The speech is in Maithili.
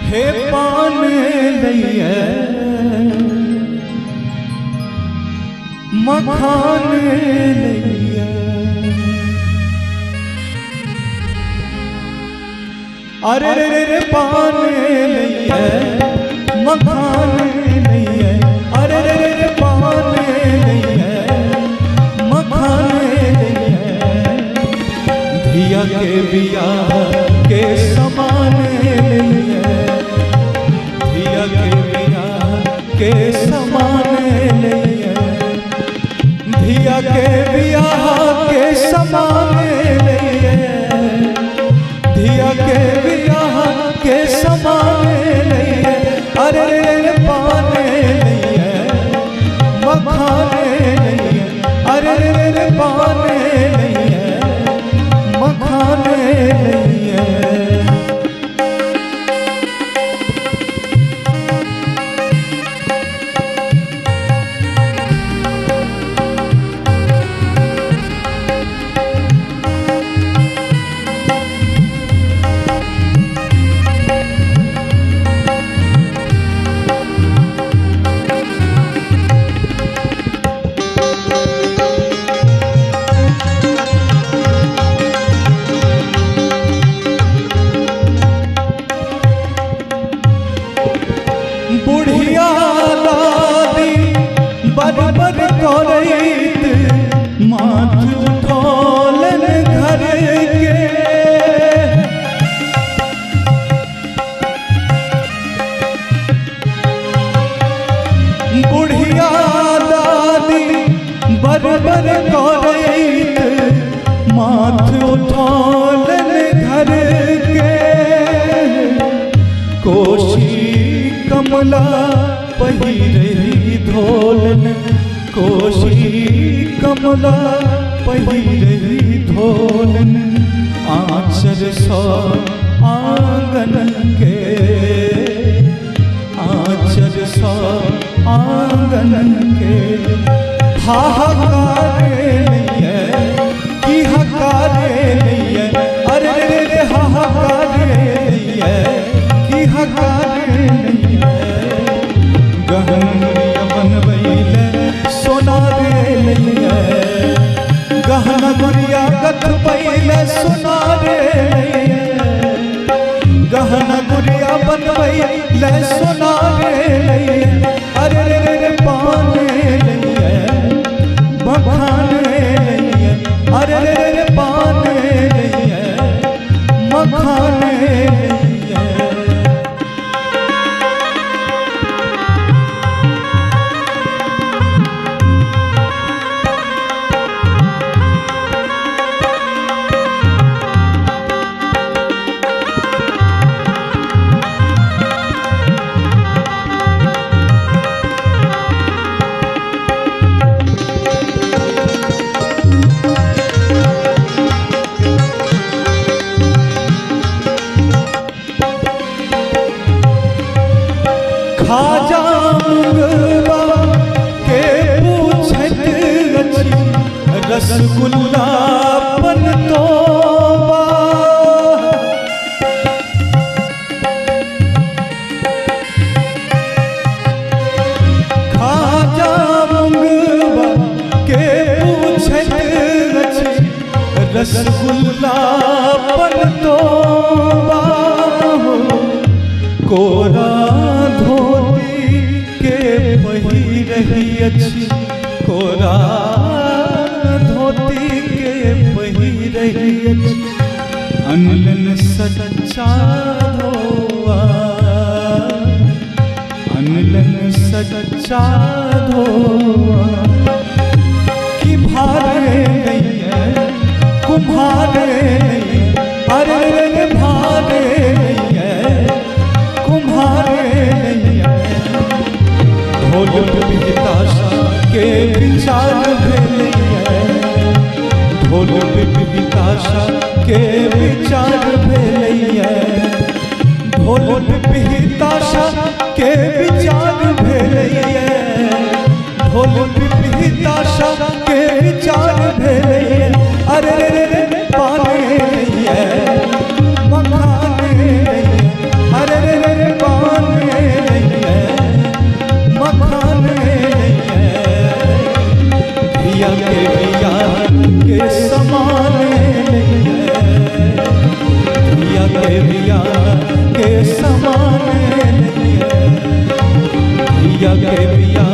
हे पान लैये मखान लैये, अरे रे रे पान लैये मखान लैये, अरे रे रे पान लैये मखान लैये, धिया के बियाह के समान लैये, धिया के बियाह के समान लैये, धिया के बियाह के समान लैये, धिया के बियाह के समान लैये, अरे रे पान लैये मखान लैये, अरे रे पान लैये मखान लैये। बुढ़िया दादी बरबर करैत माथ उठौलन घर के, बुढ़िया दादी बरबर करैत माथ उठौलन घर के, कोशी कमला पहिरही धोलन, कोशी कमला पहिरही धोलन, आँचर सँ आँगन के, आँचर सँ आँगन के, हाहाकार लैये की हकार लैये, अरे रे हाहाकार लैये की हकार लैये, गहना बनबैले सोनारे लैये, गहना गुड़िया गथबैले सोनारे लैये, गहना गुड़िया बनबैले सोनारे लैये, अरे रे पान लैये मखान लैये, अरे रे पान लैये मखान लैये। खाजा मुंगबा के पूछैत अछि रसगुल्ला पन तोबा, खाजा मुंगबा के पूछैत अछि रसगुल्ला पन तोबा, कोरा धोती के पहिरही अछि, कोरा धोती के पहिरही अछि, अनलन सच्चा धोआ, अनलन सच्चा धोआ, कि भारे लैये कुम्हारे लैये, अरे रे भारे लैये कुम्हारे लैये, ढोल पिपही के विचार भेलैये, ढोल पिपही के विचार भेलैये, ढोल पिपही के विचार भेलैये, ढोल पिपही के विचार भेलैये, अरे रे रे पान लैये पिया के पिया।